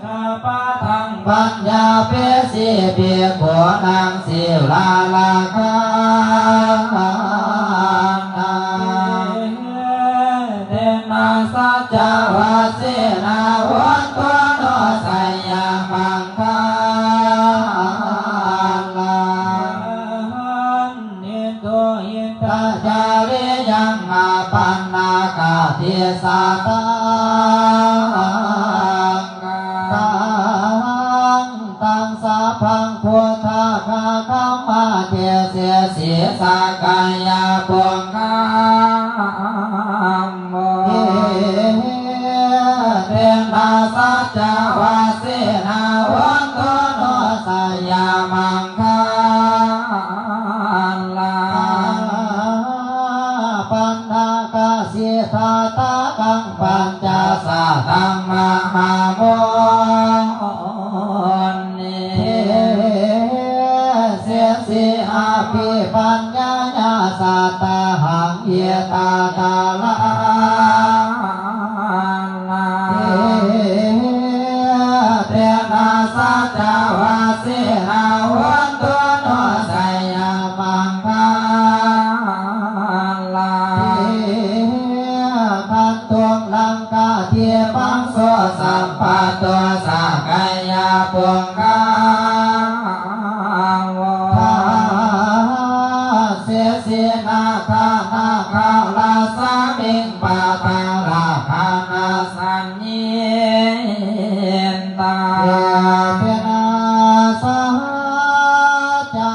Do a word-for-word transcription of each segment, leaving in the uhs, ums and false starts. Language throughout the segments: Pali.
Sīlakkhaṇaṃ paññābhī sī bhikkhūnaṃ sīlalakkhaṇā. Etena saccavajjena hotu no jayamaṅgalaṃ. Paṇḍito hitācariyaṃ appaṇṇakāti satthaṃ. Taṃ sabbaṃ buddhāgama desesi sakyapuṅgava mo. Etena saccavajjena hotu no jayamaṅgalaṃ. Paṇṇarasikha-ṭhānaṃ pañcasataṃ mahāmuṇi desesi abhipaññāya satthaṃ hitākaraṇā. Etena saccavajjena hotu no jayamaṅgalaṃ. Sikkhātuṃ laṅkādīpaṃ so sabbato sakyapuṅgavo. Dasesi nāgarājānasmiṃ pātalakkhaṇasaññhitā. Etena saccavajjena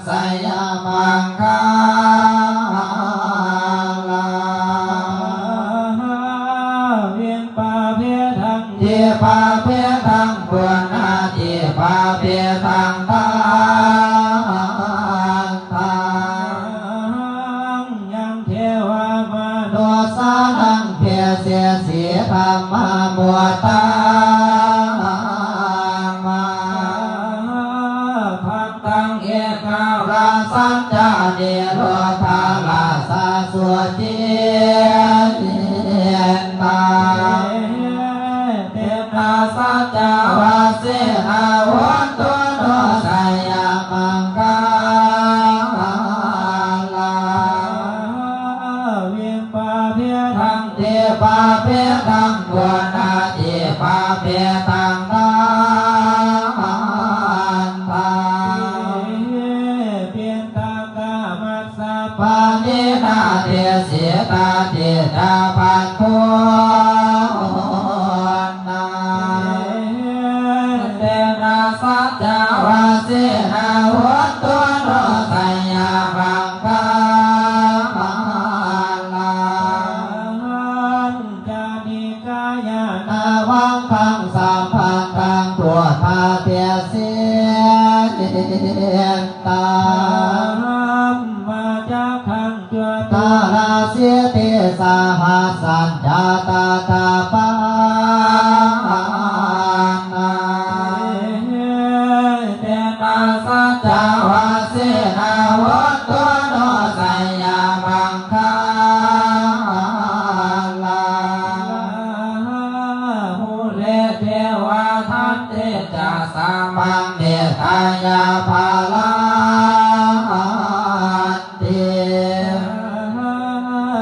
jayamaṅgalaṃ. Pabhetaṃ dīpabhetaṃ puṇṇadīpabhetaṃ tattha. Yaṃ devamanussānaṃ desesi dhammam uttamaṃ. Taṃ ekarājañca nirodhārajasucittā. Etena saccavajjena hotu no jayamaṅgalaṃ. Pabhetaṃ dīpabhetaṃ puṇṇadīpabhetaṃ tattha. Piṭakamatthapāṇina desesi tattha ca bhagavā. Etena saccavajjena hotu no jayamaṅgalaṃ. Añjalikāya nāmaṃ khaṃsu bandhaṃ buddhā desettā. Dhammacakkaṃ cattāraṃ sītisahassañca taddha pāṇā. Etena saccavajjena hotu no jayamaṅgalaṃ. Rāhulā devā daddī ca samaṃ nityā pajaranti.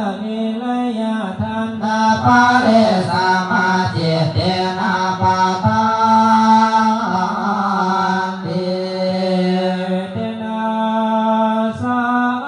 Sālīlayā dānapalī samādhi tena paṭhanti. Etena saccavajjena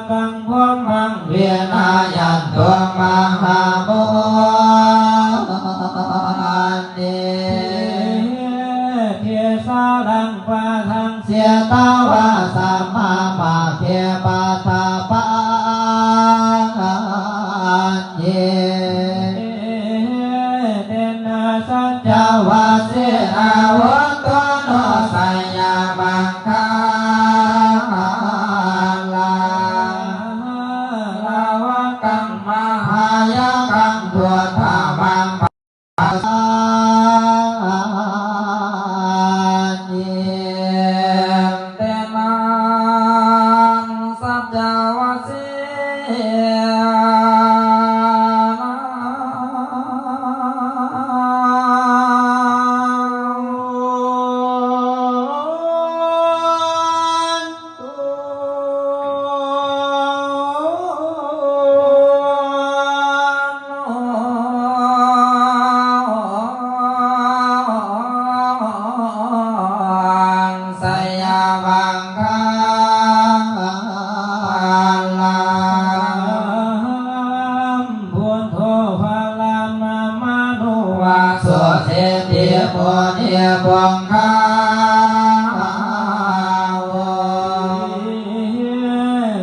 taṃ brahmaṃ vinayantu mahāmunisī. Tisaraṃ padaṃ jitavā sammāmagge padapaññe. Tena saccavajjena hotu no jayamaṅgalaṃ. Lāvakaṃ mahāyakkhaṃ duddhamantaṃ. Tena saccavajjena jayamaṅgalaṃ. Buddho balaṃ namanuvaso siddhimunipuggalā.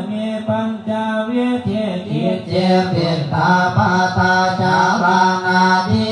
Ime pañcavītesi ciñci piṇḍapātā caraṇādi